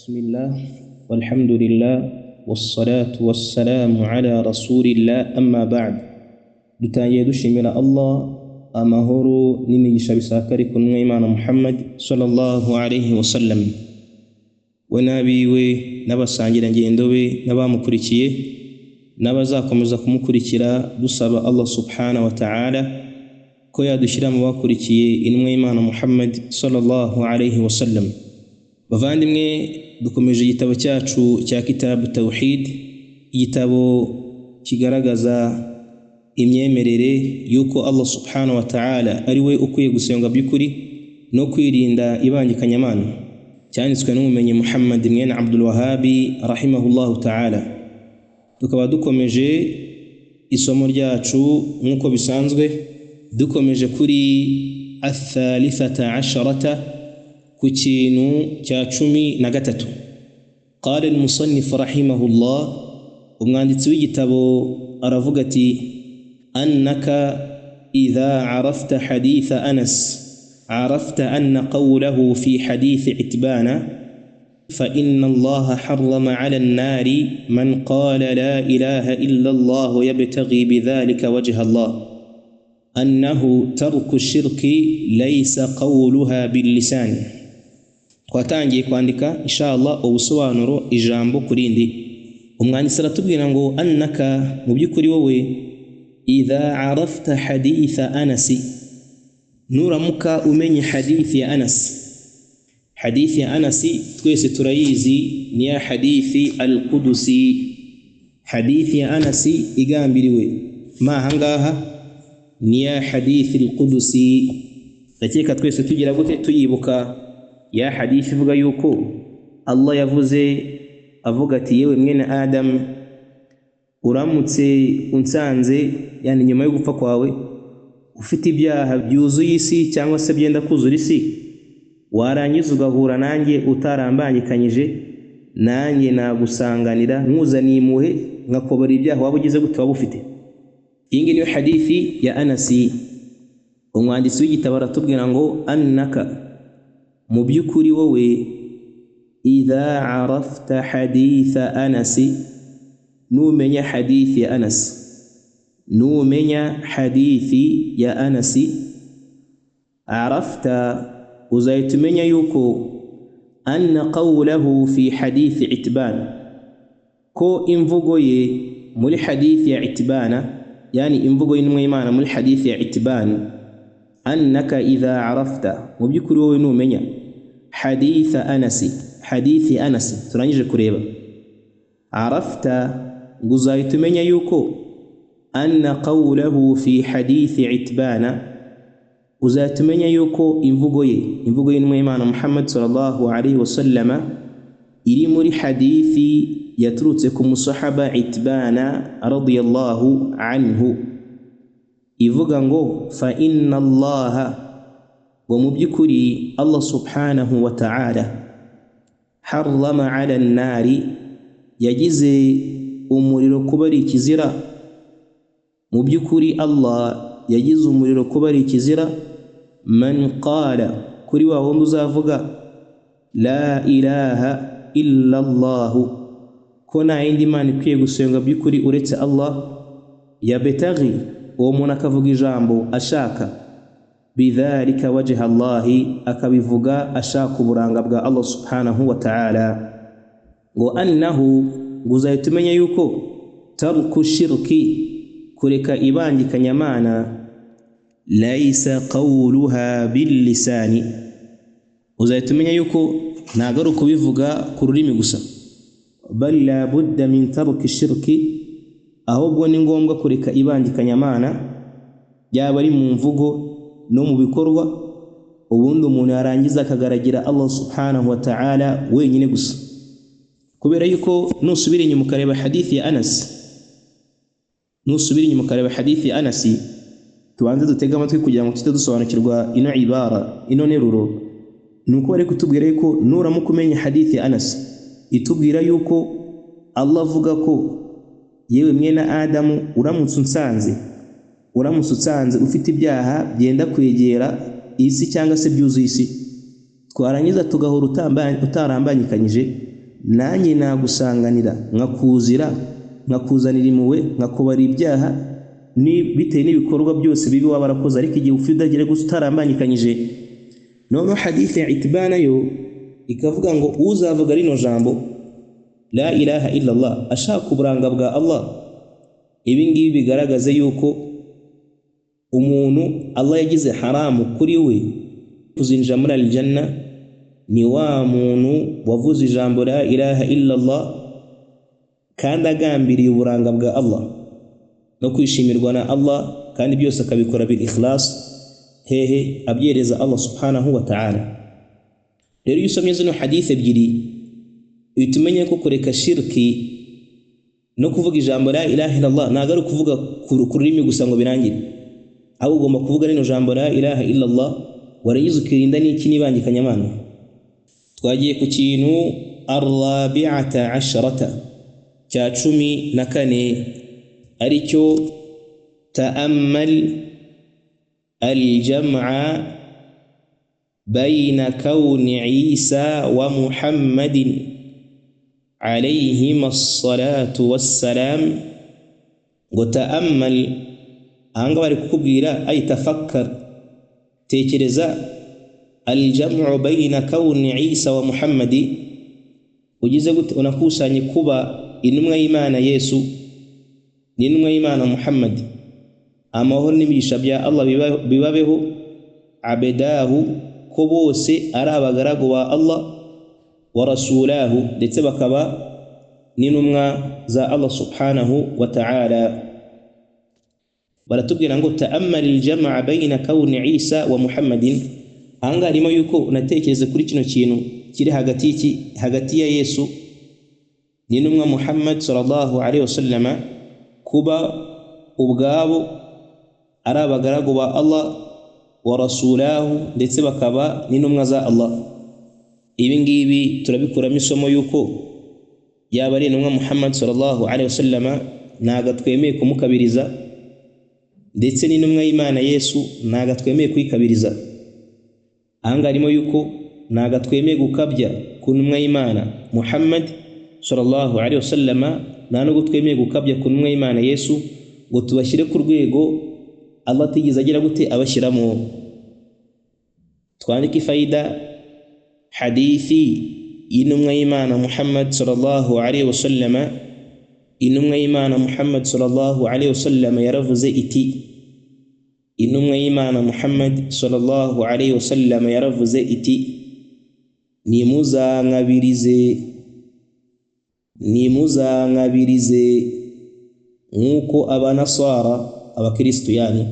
بسم الله والحمد لله والصلاة والسلام على رسول الله أما بعد. Dutangiye dushimira Allah, amahoro n'imigisha bisakare ku ntumwa y'Imana Muhammad sallallahu alayhi wasallam, we n'abiwe n'abasangirangendo be n'abamukurikiye n'abazakomeza kumukurikira, dusaba Allah subhanahu wa ta'ala ko yadushyira mu bakurikiye intumwa y'Imana Muhammad sallallahu alayhi wasallam. Bavandimwe, dukomeje igitabo cyacu cya Kitabu Tawhid, igitabo kigaragaza imyemerere y'uko Allah subhanahu wa ta'ala ari we ukwiye gusenga by'ukuri no kwirinda ibangikanyamana, cyanditswe n'umumenyi Muhammad mwene Abdul Wahabi rahimahullahu ta'ala. Tukaba dukomeje isomo ryacu nk'uko bisanzwe, dukomeje kuri athalithata asharata, ku kintu cya 13. Qala al-musannif rahimahullah, umwanditsi w'igitabo aravuga ati: annaka idha arafta haditha Anas arafta anna qawlahu fi hadithi Itbana fa inna Allaha harrama ala an-nari man qala la ilaha illa Allah yabtaghi bidhalika wajha Allah, annahu tarku shirki laysa qawluha bil-lisan. Twatangiye kwandika inshallah ubusobanuro ijambo kurindi. Umwanditsi aratubwira ngo annaka, mu by'ukuri wowe, idha arafta haditha Anasi, nuramuka umenye hadithi ya Anas. Hadithi ya Anasi twese turayizi, ni ya hadithi al-Qudusi, hadithi ya Anasi igambiriwe ma ahangaha ni ya hadithi al-Qudusi. Ndakeka twese tugira gute tuyibuka ya hadithi ivuga yuko Allah yavuze avuga ati: yewe mwene Adam, uramutse unsanze, yani nyuma yo gupfa kwawe, ufite ibyaha byuzuye isi cyangwa se byenda kuzura isi, warangiza ugahura nanjye utarambangikanyije, nanjye nagusanganira nkuzaniye impuhwe nkakobora ibyaha waba ugize gute waba ufite. Iyi ngiyi niyo hadithi ya Anasi. Umwanditsi w'igitabo aratubwira ngo annaka, mu by'ukuri wowe, idha arafta haditha Anasi, numenya hadithi ya Anas, numenya hadithi ya Anasi, arafta, uzahita umenya yuko anna qawlahu fi hadithi Itban, ko imvugo ye muri hadithi ya Itbana, yani imvugo y'intumwa y'Imana muri hadithi ya Itban, annaka idha arafta, mu by'ukuri wowe numenya haditha Anasi, hadithi Anasi turangije kureba, arafta, ngo uzahita umenya yuko anna qawlahu fi hadithi Itbana, uzahita umenya yuko imvugo ye, imvugo y'intumwa y'Imana Muhammad sallallahu alayhi wasallama iri muri hadithi yaturutse ku musahaba Itbana radiyallahu anhu, ivuga ngo fa inna Allaha, ngo mu by'ukuri Allah subhanahu wa ta'ala, harrama ala an-nari, yagize umuriro kuba ari ikizira. Mu by'ukuri Allah yagize umuriro kuba ari ikizira, man qala, kuri wa wundi uzavuga la ilaha illa Allah, ko nta yindi mana ikwiye gusenga by'ukuri uretse Allah, yabetaghi, uwo muntu akavuga ijambo ashaka bidhalika wajha Allah, akabivuga ashaka uburanga bwa Allah subhanahu wa ta'ala, ngo annahu, ngo uzahita umenya yuko tarku shirki, kureka ibangikanyamana, laysa qawluha bil-lisani, uzahita umenya yuko ntabwo ari ukubivuga ku rurimi gusa, bal la budda min tarki shirki, ahubwo ni ngombwa kureka ibangikanyamana, yaba ari mu mvugo no mu bikorwa, ubundi umuntu yarangiza akagaragira Allah subhanahu wa ta'ala wenyine gusa. Kubera yuko nusubira inyuma ukareba hadithi ya Anas, nusubira inyuma ukareba hadithi ya Anasi, tubanze dutege amatwi kugira ngo tujye dusobanukirwa ino ibara, ino neruro, nuko bari kutubwira yuko nuramuka umenya hadithi ya Anas itubwira yuko Allah avuga ko yewe mwene Adamu, uramutse unsanze, uramutse unsanze ufite ibyaha byenda kwegera isi cyangwa se byuzuye isi, twarangiza tugahora utarambanyikanyije, Nanjye nagusanganira nkakuzira, nkakuzanira impuhwe, nkakubara ibyaha bitewe n'ibikorwa byose bibi waba warakoze, ariko igihe ufite udagire gusa utarambangikanyije. Noneho hadithi ya Itibana yo ikavuga ngo uzavuga rino jambo la ilaha illa Allah ashaka uburanga bwa Allah, ibi ngibi bigaragaze yuko umuntu Allah yagize haramu kuri we kuzinjira muri aljanna ni wa muntu wavuze ijambo la ilaha illa Allah kandi agambiriye uburanga bwa Allah no kwishimirwa na Allah, kandi byose akabikora bil ikhlas, hehe abyereza Allah subhanahu wa ta'ala. Rero iyo usomye zino hadith ebyiri uhita umenya ko kureka shirki no kuvuga ijambo la ilaha illa Allah ntabwo ari ukuvuga ku rurimi gusa ngo birangire, ahubwo ugomba kuvuga rino jambo la ilaha illa Allah warangiza ukirinda n'iki n'ibangikanyamana. Twagiye ku kintu arrabi'ata asharata cya 14, aricyo ta'ammal aljam'a bayna kawni Isa wa Muhammadin alayhima as-salatu was-salam. Ngo ta'ammal, ahanga bari kukubwira ay tafakkar, tekereza aljam'u bayna kawni Isa wa Muhammadi, ugize gute unakusanye kuba intumwa y'Imana Yesu n'intumwa y'Imana Muhammad, amahoro n'imigisha bya Allah bibabeho, abedahu, ko bose ari abagaragu ba Allah, wa rasulahu, ndetse bakaba n'intumwa za Allah subhanahu wa ta'ala. Baratubwira ngo ta'ammal al-jam'a bayna kawni Isa wa Muhammadin, ahanga harimo yuko unatekereza kuri kino kintu kiri hagati ya Yesu n'intumwa Muhammad sallallahu alaihi wasallama, kuba ubwabo ari abagaragu ba Allah wa rasulahu, ndetse bakaba n'intumwa za Allah. Ibi ngibi turabikuramo isomo yuko yaba ari intumwa Muhammad sallallahu alaihi wasallama ntago twemeye kumukabiriza, ndetse n'intumwa y'Imana Yesu ntago twemeye kuyikabiriza. Ahanga harimo yuko ntago twemeye gukabya ku ntumwa y'Imana Muhammad sallallahu alaihi wasallama, nta nubwo twemeye gukabya ku ntumwa y'Imana Yesu ngo tubashyire ku rwego Allah atigeze agira gute abashyiramo. Twandike ifayida hadithi y'intumwa y'Imana Muhammad sallallahu alaihi wasallama. Intumwa y'Imana Muhammad sallallahu alaihi wasallama yaravuze iti, intumwa y'Imana Muhammad sallallahu alaihi wasallama yaravuze iti, nimuzankabirize, nimuzankabirize nk'uko abanasara, abakristo yani,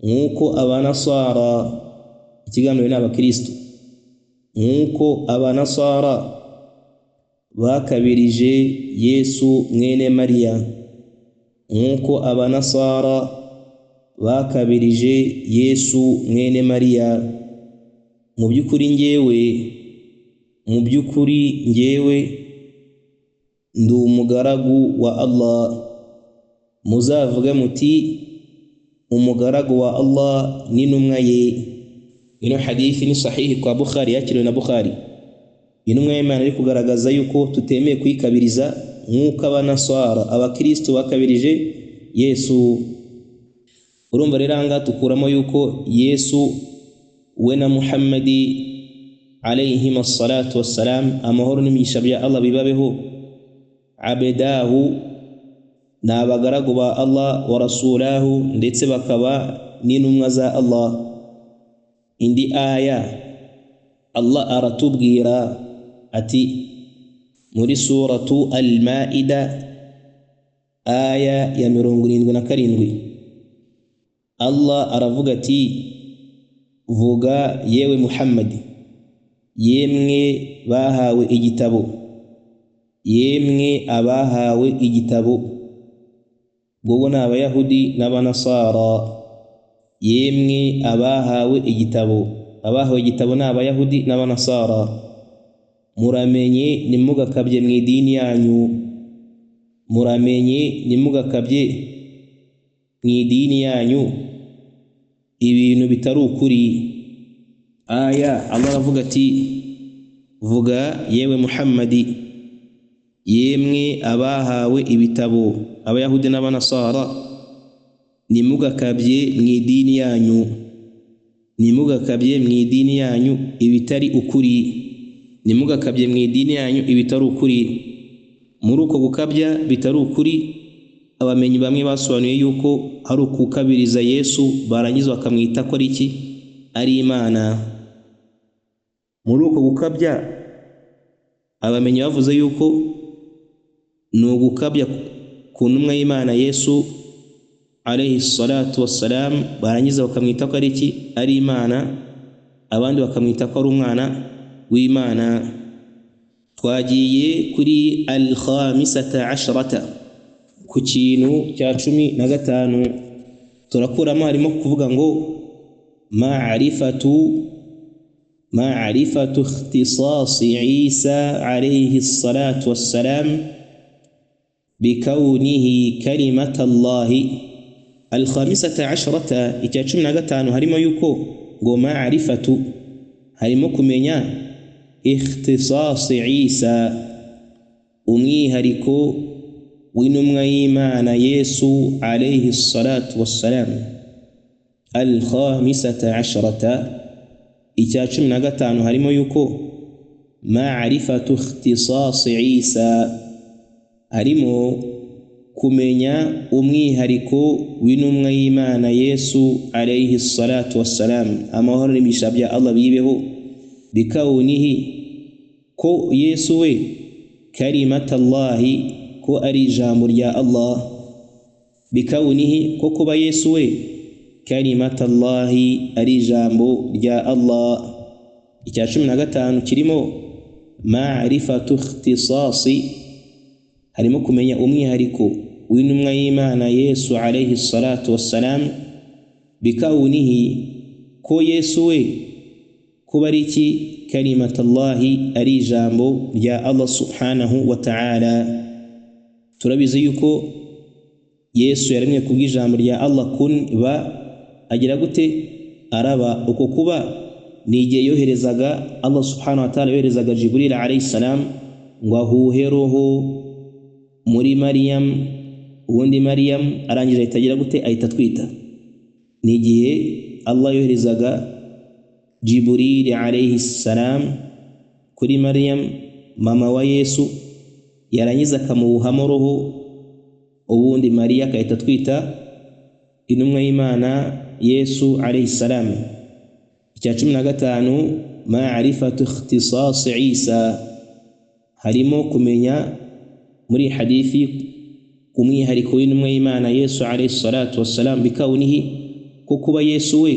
nk'uko abanasara, ikiganiro ni abakristo, nk'uko abanasara bakabirije Yesu mwene Mariya, nk'uko abanasara bakabirije Yesu mwene Mariya. Mu by'ukuri njyewe, mu by'ukuri njyewe ndi umugaragu wa Allah. Muzavuge muti umugaragu wa Allah n'intumwa ye. Ino hadithi ni sahihi kwa Bukhari, yakiriwe na Bukhari. Intumwa y'Imana iri kugaragaza yuko tutemeye kuyikabiriza nk'uko abanasara, abakristo bakabirije Yesu. Urumva rero aha ngaha tukuramo yuko Yesu we na Muhammadi alayhima as-salatu wassalam, amahoro n'imigisha bya Allah bibabeho, abedahu, ni abagaragu ba Allah, wa rasulahu, ndetse bakaba n'intumwa za Allah. Indi aya Allah aratubwira ati muri suratu Al-Maida aya ya 77, Allah aravuga ati vuga yewe Muhammad, yemwe bahawe igitabo, yemwe abahawe igitabo, ubwo ni abayahudi n'abanasara, yemwe abahawe igitabo, abahawe igitabo ni abayahudi n'abanasara, muramenye ntimugakabye mu idini yanyu, muramenye ntimugakabye mu idini yanyu ibintu bitari ukuri. Aya Allah aravuga ati vuga yewe Muhammadi, Yemwe abahawe ibitabo, Abayahudi n'Abanasara, nimugakabye mu idini yanyu, nimugakabye mu idini yanyu ibitari ukuri, nimugakabye mu idini yanyu ibitari ukuri. Muri uko gukabya bitari ukuri, abamenyi bamwe basobanuye yuko ari ukukabiriza Yesu, barangiza bakamwita ko ari iki? Ari Imana. Muri uko gukabya abamenyi bavuze yuko ni ugukabya ku ntumwa y'Imana Yesu alayhi salatu wassalam, barangiza bakamwita ko ari iki? Ari Imana, abandi bakamwita ko ari umwana w'Imana. Twagiye kuri al-khamisata asharata, ku kintu cya 15 turakuramo, harimo kuvuga ngo ma'rifatu ikhtisasi Isa alayhi salatu wassalam bikawnihi kalimata Allahi. Al-khamisata asharata, icya 15 harimo yuko ngo ma'rifatu, harimo kumenya ikhtisasi Isa, umwihariko w'intumwa y'Imana Yesu alayhi salatu wassalam. Al-khamisata asharata, icya 15 harimo yuko ma'rifatu ikhtisasi Isa, harimo kumenya umwihariko w'intumwa y'Imana Yesu alayhi salatu wassalam, amahoro n'imigisha bya Allah bibeho, bikawunihi, ko Yesu we kalimatallahi, ko ari ijambo rya Allah, bikawunihi, ko kuba Yesu we kalimatallahi ari ijambo rya Allah. Icya 15 kirimo ma'rifatu ikhtisasi, harimo kumenya umwihariko w'intumwa y'Imana Yesu alayhi salatu wassalam, bikawunihi, ko Yesu we kuba ari iki? Kalimatallahi, ari ijambo rya Allah subhanahu wa ta'ala. Turabizi yuko Yesu yaremwe kubw'ijambo rya Allah, kun ba, agira gute? Araba. Uko kuba ni igihe yoherezaga Allah subhanahu wa ta'ala, yoherezaga Jibril alayhi salam ngo ahuhe roho muri Maryam, ubundi Maryam arangije ahita agira gute? Ahita atwita. Ni igihe Allah yoherezaga Jibril alayhi salam kuri Maryam mama wa Yesu, yarangiza akamuhamo roho, ubundi Mariya akahita atwita intumwa y'Imana Yesu alayhi salam. Icya 15 ma'rifatu ikhtisasi Isa, harimo kumenya muri hadithi umwihariko w'intumwa y'Imana Yesu alayhi salatu wassalam, bikawunihi, ko kuba Yesu we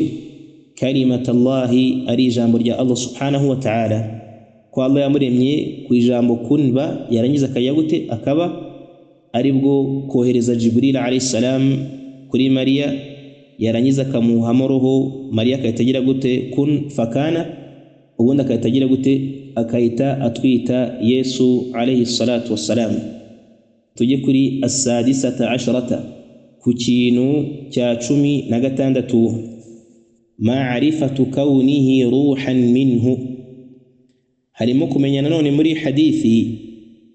kalimatallahi ari ijambo rya Allah subhanahu wa ta'ala, ko Allah yamuremye ku ijambo kun ba, yarangiza akajya gute? Akaba, aribwo kohereza Jibril alayhi salam kuri Mariya, yarangiza akamuhamo roho, Mariya akahita agira gute? Kun fakana, ubundi akahita agira gute? Akahita atwita Yesu alayhi salatu wassalam. Tujye kuri asadisata asharata, ku kintu cya 16 ma'rifatu kawnihi ruhan minhu, harimo kumenya nanone muri hadithi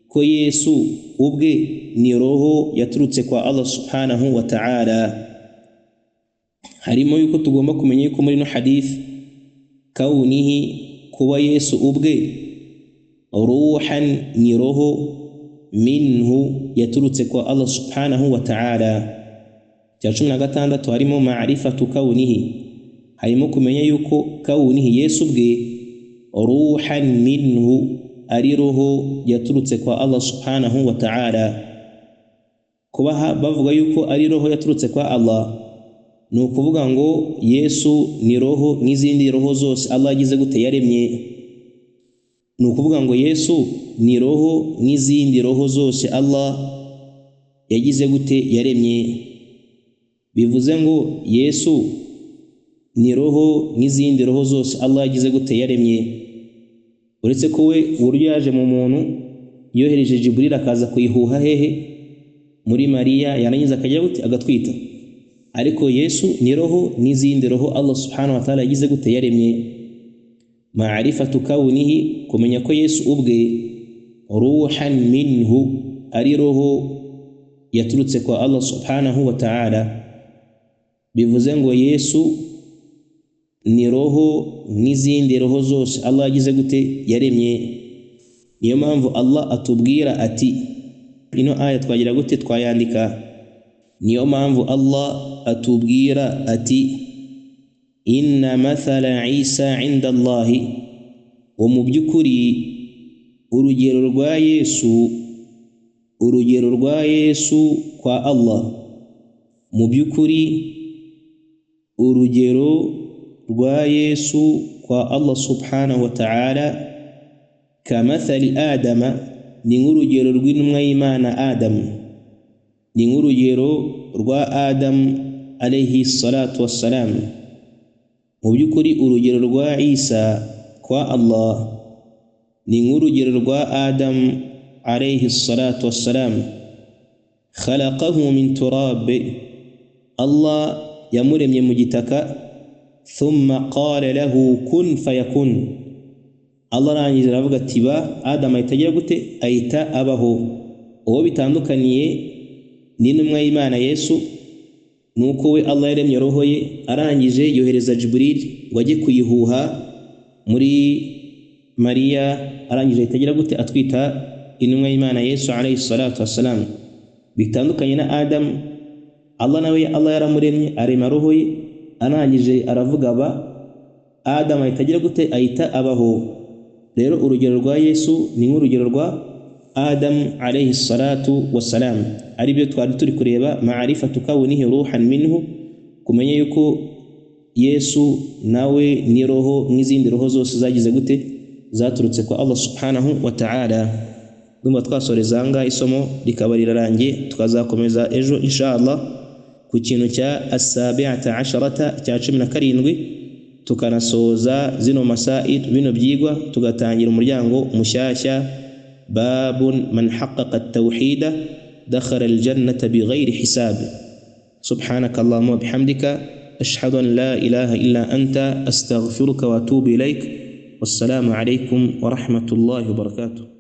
ko Yesu ubwe ni roho yaturutse kwa Allah subhanahu wa ta'ala. Harimo yuko tugomba kumenya yuko muri no hadithi kawnihi, kuba Yesu ubwe ruhan ni roho, minhu yaturutse kwa Allah subhanahu wa ta'ala. Cya 16 harimo ma'rifatu kawnihi, harimo kumenya yuko kawnihi Yesu ubwe ruhan minhu ari roho yaturutse kwa Allah subhanahu wa ta'ala. Kuba bavuga yuko ari roho yaturutse kwa Allah, ni ukuvuga ngo Yesu ni roho nk'izindi roho zose Allah yagize gute? Yaremye. Ni ukuvuga ngo Yesu ni roho nk'izindi roho zose Allah yagize gute? Yaremye. Bivuze ngo Yesu ni roho nk'izindi roho zose Allah yagize gute? Yaremye. Uretse ko we uburyo yaje mu muntu, yohereje Jibril akaza kuyihuha hehe? Muri Mariya, yarangiza akajya gute? Agatwita. Ariko Yesu ni roho n'izindi roho Allah subhanahu wa ta'ala yagize gute? Yaremye. Ma'rifatu kawnihi, kumenya ko Yesu ubwe Ruhan minhu, ari roho yaturutse kwa Allah subhanahu wa ta'ala. Bivuze ngo Yesu ni roho nk'izindi roho zose Allah yagize gute? Yaremye. Niyo mpamvu Allah atubwira ati, ino aya twagira gute? Twayandika. Niyo mpamvu Allah atubwira ati inna mathala Isa inda Allahi, wo mu by'ukuri urugero rwa Yesu, urugero rwa Yesu kwa Allah, mu by'ukuri urugero rwa Yesu kwa Allah subhanahu wa ta'ala, kamathali Adama, ni nk'urugero rw'intumwa y'Imana Adamu, ni nk'urugero rwa Adamu alayhi salatu wassalam. Mu by'ukuri urugero rwa Isa kwa Allah ni nk'urugero rwa Adamu alayhi salatu wassalam. Khalaqahu min turab, Allah yamuremye mu gitaka. Thumma qala lahu kun fayakun, Allah arangije aravuga ati ba, Adamu ahita agira gute? Ahita abaho. Uwo bitandukaniye n'intumwa y'Imana Yesu nuko we Allah yaremye roho ye, arangije yohereza Jibril ngo ajye kuyihuha muri Mariya, arangije ahita agira gute? Atwita intumwa y'Imana Yesu alayhi salatu wassalam. Bitandukanye na Adamu, Allah nawe Allah yaramuremye arema roho ye, arangije aravuga ba, Adamu ahita agira gute? Ahita abaho. Rero urugero rwa Yesu ni nk'urugero rwa Adamu alayhi salatu wassalam, ari byo twari turi kureba ma'arifatu kawunihi ruhan minhu, kumenya yuko Yesu nawe ni roho nk'izindi roho zose zagize gute? Zaturutse kwa Allah subhanahu wa ta'ala. Ndumva twasoreza aha ngaha isomo rikaba rirarangiye, tukazakomeza ejo insha Allah ku kintu cya asabi'ata asharata cya 17, tukanasoza zino masail bino byigwa, tugatangira umuryango mushyashya, babun man haqqaqa at-tauhida dakhala al-jannata bighayri hisab. Subhanaka Allahumma wa bihamdika ashhadu an la ilaha illa anta astaghfiruka wa atubu ilaik. Wassalamu alaykum wa rahmatullahi wa barakatuh.